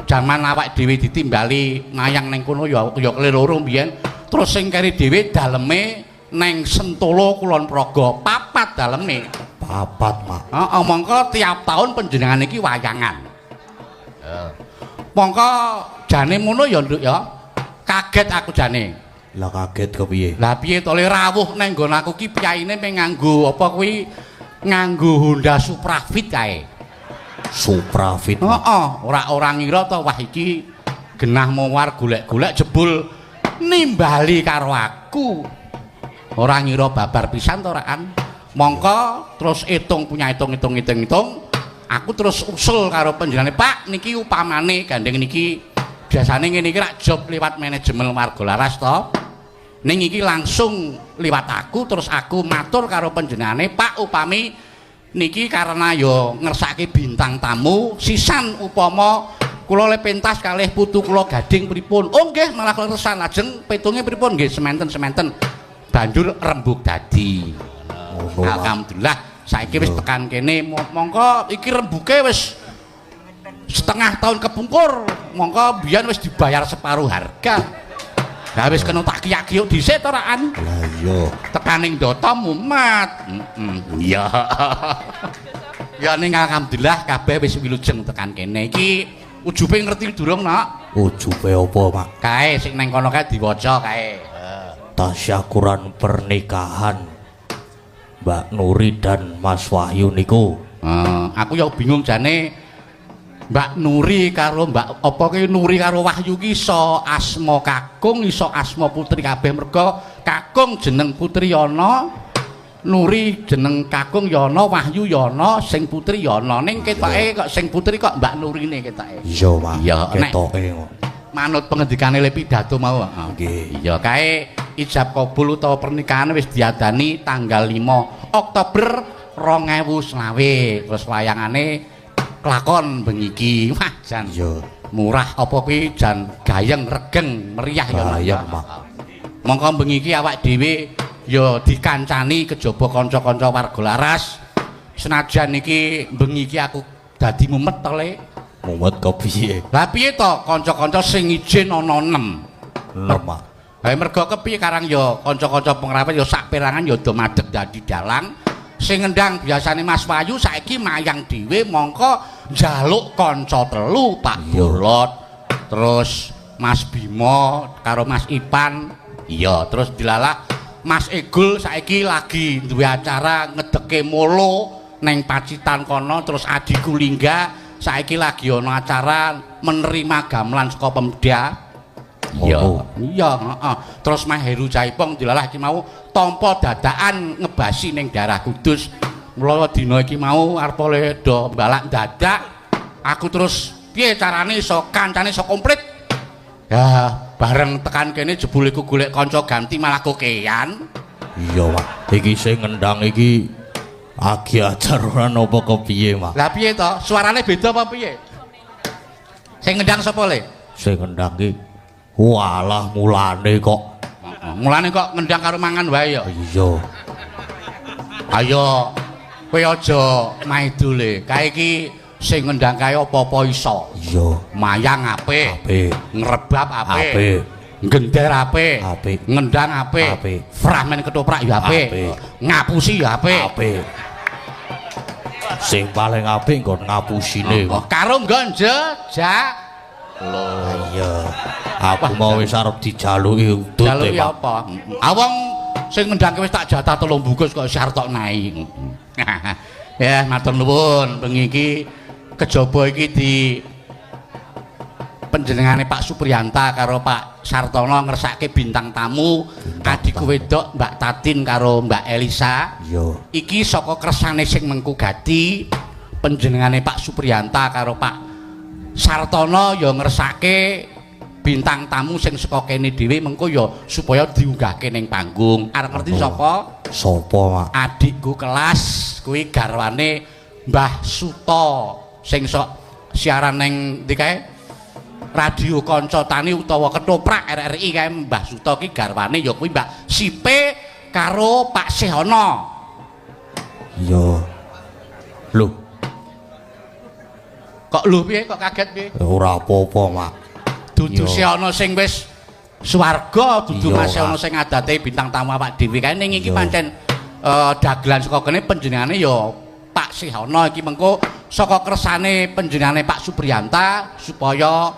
jaman awak dhewe ditimbali ngayang neng kono ya ya loro mbiyen, terus sing keri dhewe daleme neng Sentolo Kulon Progo, papat daleme. Papat, Pak. Heeh, mongko tiap tahun panjenengan iki wayangan. Heeh. Mongko jane ngono ya, Nduk ya. Kaget aku jane. Lah kaget kepiye? Lah piye to le rawuh neng nggon aku ki piyaine mung nganggo apa kuwi nganggo Honda Supra Fit kae. Supra Fit. Heeh, ora ngira to wah iki genah mowar golek-golek jebul nimbali karo aku. Ora ngira babar pisan to rakan. Mongko terus hitung punya hitung hitung hitung hitung, aku terus usul karo panjenengane, Pak niki upamane gandeng niki biasane ngene iki rak job liwat manajemen warga laras to. Ning iki langsung liwat aku, terus aku matur karo panjenengane, Pak upami niki karena yo ngersake bintang tamu sisan upama kula le pentas kalih putu kula Gading pripun? Oh nggih, malah kula resan lajeng petunge pripun nggih sementen-sementen banjur rembug dadi. Alhamdulillah saiki wis tekan kene, mongko iki rembuke wis setengah tahun kepungkur, mongko biyen wis dibayar separuh harga. Lah wis kena tak kiyak-kiyuk dhisik to rakan. Lah iya. Tekaning data mumat. Iya. Ya ning alhamdulillah kabeh wis wilujeng tekan kene. Iki ujube ngerti durung, Nok? Ujube apa, Pak? Kae sing nang kono kae diwaca kae. Tasyakuran pernikahan Mbak Nuri dan Mas Wahyu niku. Aku ya bingung jane Mbak Nuri karo Mbak apa ki Nuri karo Wahyu ki iso asma kakung iso asma putri kabeh, merga kakung jeneng putri ana, Nuri jeneng kakung ya ana, Wahyu ya ana, sing putri ya ana. Ning ketoke kok sing putri kok Mbak Nurine ketoke. Iya, Pak. Iya, ketoke ngono. Manut pengendikane le pidato mau. Nggih. Iya, kae ijab kabul utawa pernikahan wis diadani tanggal 5 Oktober 2025. Terus wayangane kelakon bengi iki. Wah, jan. Iya. Murah apa kuwi jan gayeng regeng meriah ya. Gayeng, Pak. Mongko bengi iki awak dhewe ya dikancani kejaba kanca-kanca warga laras. Senajan iki bengi iki aku dadi mumet to, Le. Mumet kepiye? Lah piye to kanca-kanca sing izin ana 6. 6, Pak. Lah mergo kepiye karang ya kanca-kanca pengrawit ya sak perangan ya do madheg dadi dalang. Sing ngendang biasane Mas Wahyu saiki mayang dhewe, mongko njaluk kanca telu, Pak Bolot, terus Mas Bimo karo Mas Ipan. Iya, terus dilalah Mas Egul saiki lagi duwe acara ngedeke molo neng Pacitan kono, terus adikku Lingga saiki lagi ana acara menerima gamelan saka Pemda. Iya, iya, heeh. Terus Mas Heru Jaipong dilalah iki mau tampa dadakan ngebasi ning daerah Kudus. Mula dina iki mau arep le do balak dadak. Aku terus piye carane iso kancane iso komplit? Ya, bareng tekan kene jebule ku golek kanca ganti malah kokean. Iya, Pak. Iki sing ngendang iki agi ajaran apa kepiye, Pak? Lah piye to? Suarane beda apa piye? Sing ngendang sapa le? Sing ngendang iki walah mulane kok. Heeh, mulane kok ngendang karo mangan wae ya. Iya. Ayo kowe aja maido le. Kae iki sing ngendang kae apa-apa iso. Iya. Mayang apik. Apik. Ngrebab apik. Apik. Gender apik. Apik. Ngendang apik. Apik. Fragmen ketoprak ya apik. Apik. Ngapusi ya apik. Apik. Sing paling apik nggon ngapusine. Oh, karo nggon jejak. Iya. Aku mau wis arep dijaluki udut Jaluki Pak. apa? Awong sing ngendangke wis tak jatah 3 bungkus kok isih arep tok naik. Ya, matur nuwun bengi iki kejaba iki di panjenengane Pak Supriyanta karo Pak Sartono ngersake bintang tamu adikku wedok Mbak Tatin karo Mbak Elisa. Iya. Iki saka kersane sing mengku gati panjenengane Pak Supriyanta karo Pak Sartono ya ngersake bintang tamu sing saka kene dhewe mengko ya supaya diunggahke ning panggung. Arep ngerti sapa? Sapa, Mak? Adikku kelas kuwi garwane Mbah Suto sing sok siaran ning ndi kae? Radio Kanca Tani utawa Ketoprak RRI kae. Mbah Suto ki garwane ya kuwi Mbak Sipe karo Pak Sehono. Iya. Lho, Kok lho piye, kok kaget piye? Ora apa-apa, Mak. Dudu Iya. Sehono sing wis swarga, dudu Iya, Mas Sehono Pak. sing adate bintang tamu awak dhewe kae, ning iki Iya. pancen dagelan saka kene panjenengane ya Pak Sehono. Iki mengko saka kersane panjenengane Pak Supriyanta supaya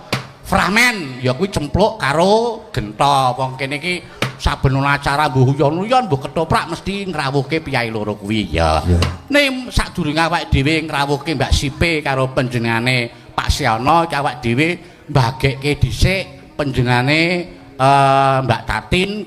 Framen ya kuwi cempluk karo genta. Wong kene iki saben ana acara, mbuh uyon-uyon mbuh ketoprak, mesti ngrawuhke piyai loro kuwi ya. Iya. Ning sadurunge awake dhewe ngrawuhke Mbak Sipe karo panjenengane Pak Sehono iki, awake dhewe mbagekke dhisik panjenengane Mbak Tatin.